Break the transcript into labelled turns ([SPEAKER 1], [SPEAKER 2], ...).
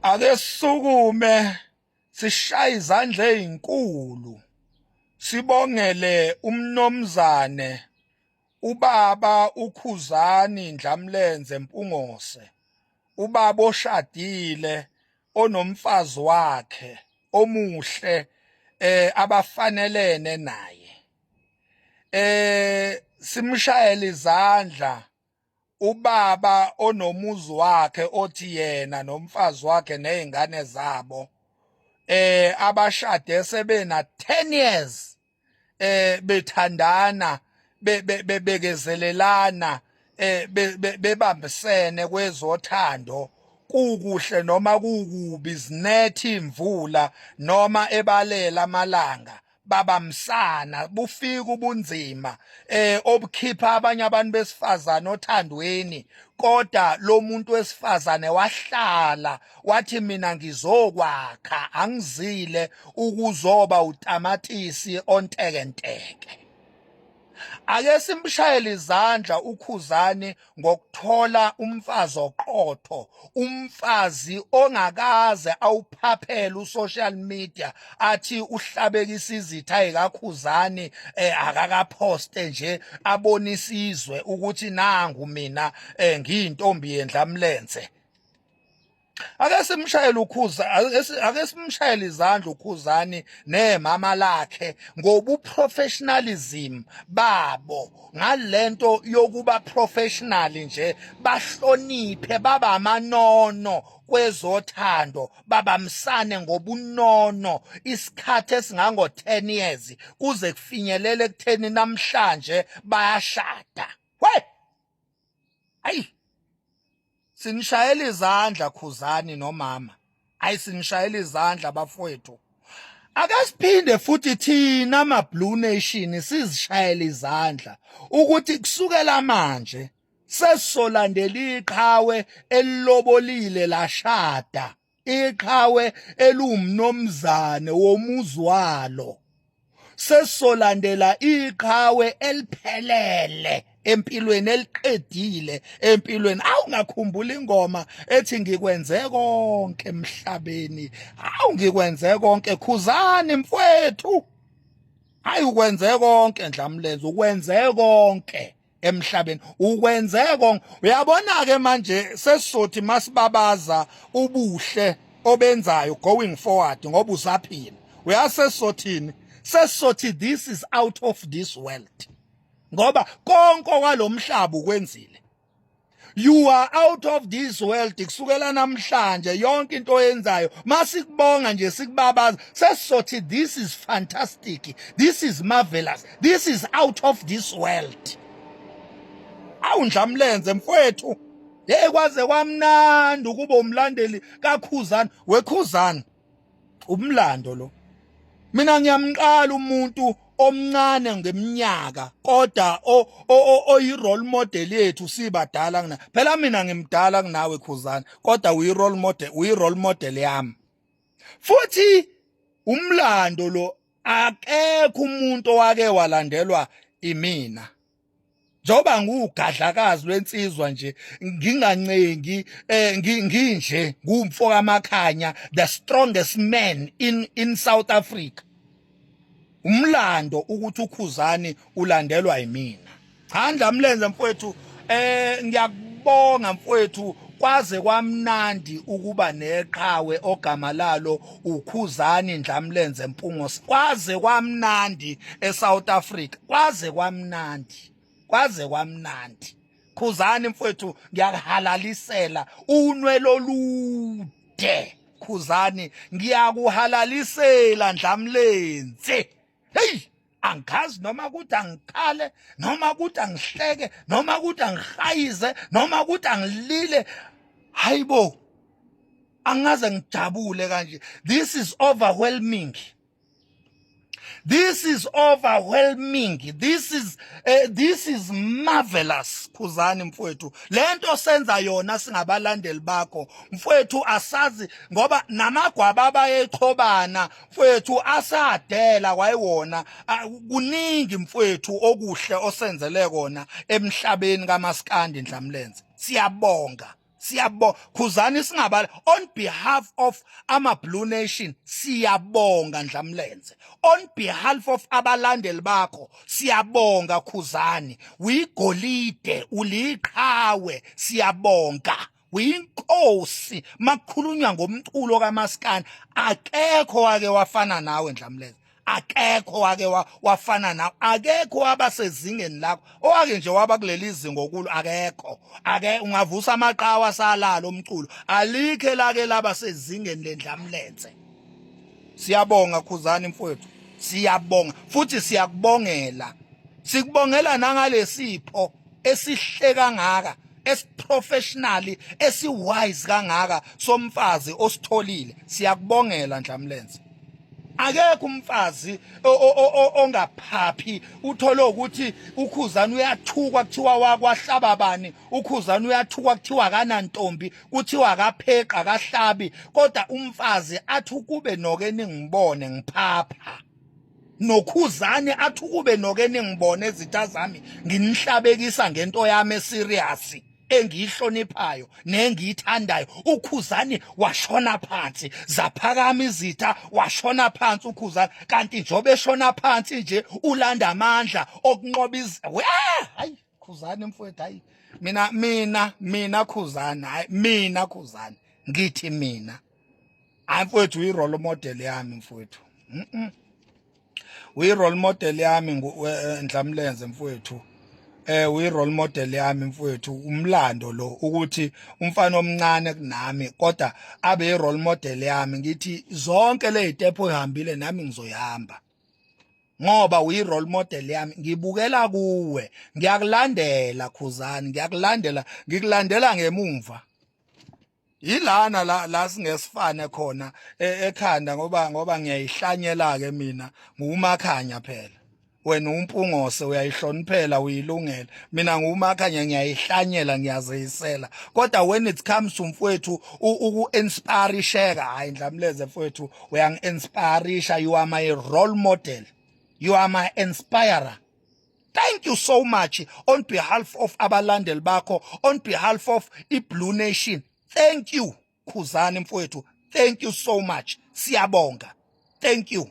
[SPEAKER 1] Ake sisukume sishaye izandla ezinkulu sibongele umnomzane ubaba uKhuzani Ndlamlenze Mpungose, ubaba oshadile onomfazi wakhe omuhle abafanelene naye. Simshayele izandla ubaba onomuzi wakhe othi yena nomfazi wakhe nezingane zabo abashade sebena 10 years bethandana, bebekezelelana, bebambisene kwezothando, kukuhle noma kukubi, zinethi imvula noma ebalela amalanga, babamsana. Bufika ubunzima obukhipha abanye abantu besifazane othandweni, kodwa lo muntu wesifazane wahlala wathi, "Mina ngizokwakha, angizile ukuzoba utamatisi ontekenteke." Ake simshayele izandla uKhuzani ngokuthola umfazi oqotho, umfazi ongakaze awuphaphele usocial media athi uhlabekisa izitha ekaKhuzani, akakaposte nje abonisa izwe ukuthi nangu mina ngiyintombi yendlamlenze. Ake simshayele ukhuza, ake simshayele izandla uKhuzani nemama lakhe ngobuprofessionalism babo, ngalento yokuba professional nje, bahloniphe, baba amanono kwezothando, babamsane ngobunono isikhathi esingango 10 years kuze kufinyelele ekutheni namhlanje bayashada. We ayi, sinishayela izandla, Khuzani nomama. Ayi, sinishayela izandla, bafowethu. Ake siphinde futhi thina ma Blue Nation sizishayela izandla ukuthi kusukela manje sesizolandela iqhawe elilobolile lashada, iqhawe eluwumnomzane womuzi walo. Sesizolandela iqhawe eliphelele empilweni, eliqedile empilweni. Awungakhumbula ingoma ethi, "Ngikwenze konke emhlabeni"? Awu, ngikwenze konke, Khuzani mfwethu. Hayi, ukwenze konke, Ndlamlenze, ukwenze konke emhlabeni, ukwenze konke. Uyabona ke manje sesizothi masibabaza ubuhle obenzayo going forward, ngoba usaphila, uyasesizothini? Sesizothi this is out of this world, ngoba konke kwalomhlaba ukwenzile. You are out of this world kusukela namhlanje. Yonke into oyenzayo, masikubonga nje, sikubabaza, sesizothi this is fantastic, this is marvelous, this is out of this world. Awu, Ndlamlenze mfowethu, hey, kwaze kwamnandi ukuba umlandeli kaKhuzani. WeKhuzani, umlando lo. Mina ngiyamqala umuntu omncane ngeminyaka kodwa oyi role model yethu sibadala kuna. Phela mina ngimdala kunawe, Khuzani, kodwa uyi role model, uyi role model yami. Futhi umlando lo, akekho umuntu owake walandelwa imina njoba ngugadlakazi lwensizwa nje, ngingancengi, nginje ngumfo kaMakhanya, the strongest man in South Africa. Umlando ukuthi uKhuzani ulandelwa yimina. Cha, Ndlamlenze mfowethu, ngiyakubonga mfowethu. Kwaze kwamnandi ukuba neqhawe ogama lalo uKhuzani Ndlamlenze Mpungose. Kwaze kwamnandi eSouth Africa, kwaze kwamnandi, kwaze kwamnandi. Khuzani mfowethu, ngiyakuhalalisela unwele olude. Khuzani, ngiyakuhalalisela, Ndlamlenze. Hey, angazi noma kuthi angikhale, noma kuthi angihleke, noma kuthi angihayize, noma kuthi angilile. Hayibo, angaze ngijabule kanje. This is overwhelming, this is overwhelming, this is marvelous. Khuzani mfowethu, lento senza yona singabalandeli bakho mfowethu, asazi ngoba namagwaba abayechobana mfowethu asadela kwayiwona. Kuningi mfowethu okuhle osenzele kona emhlabeni kaMaskandi. Ndlamlenze, siyabonga. Siyabonga Khuzani, singabala on behalf of ama Blue Nation, siyabonga Ndlamlenze. On behalf of abalandeli bakho, siyabonga Khuzani. Uyigolide, uliqhawe, siyabonga. Uyinkosi makukhulunywa ngomculo kaMaskandi, akekho wake wafana nawe Ndlamlenze, akekho wake wafana nawe, akekho wabasezingeni lakho owake nje waba kuleli zinga okulo, akekho. Ake ungavusa amaqhawe salala umculo, alikhe lake laba sezingeni lendlamlenze. Siyabonga Khuzani mfowethu, siyabonga futhi siyakubongela, sikubongela nangalesipho esihle kangaka, esiprofessional, esiwise kangaka somfazi ositholile. Siyakubongela Ndlamlenze. Akekho umfazi ongaphaphi uthole ukuthi uKhuzani uyathukwa, kuthiwa wakwahlaba bani, uKhuzani uyathukwa, kuthiwa akanantombi, kuthiwa akapheqa, akahlabi, kodwa umfazi athi ukube noke ningibone ngiphapha noKhuzani, athi ukube noke ningibone ezitha zami nginihlabekisa ngento yami eserious engiyihloniphayo nengiyithandayo. UKhuzani washona phansi, zaphakama izitha, washona phansi uKhuzani, kanti njobe eshona phansi nje ulanda amandla okunqoba iz we. Hayi Khuzani mfowethu, hayi mina, mina, mina Khuzani, hayi mina Khuzani, ngithi mina, hayi mfowethu, uyi-role model yami mfowethu. Uyi-role model yami Ndlamlenze mfowethu, uyi-role model yami mfowethu. Umlando lo ukuthi umfana omncane kunami kodwa abe i-role model yami. Ngithi zonke le step oyihambile nami ngizoyihamba ngoba uyi-role model yami, ngibukela kuwe, ngiyakulandela Khuzani, ngiyakulandela, ngikulandela ngemumva. Yilana la la singesifane khona ekhanda ngoba ngiyayihlanyela ke mina, ngumakhanya phela. Wena uMpungose uyayihloniphela, uyilungela. Mina ngumakhanya, ngiyayihlanyela, ngiyazeyisela, kodwa when it comes to mfowethu uku-inspirisheka, hayi Ndlamleze mfowethu, uyangi-inspirisha. You are my role model, you are my inspirer. Thank you so much on behalf of abalandeli bakho, on behalf of iBlue Nation. Thank you Khuzani mfowethu, thank you so much, siyabonga, thank you.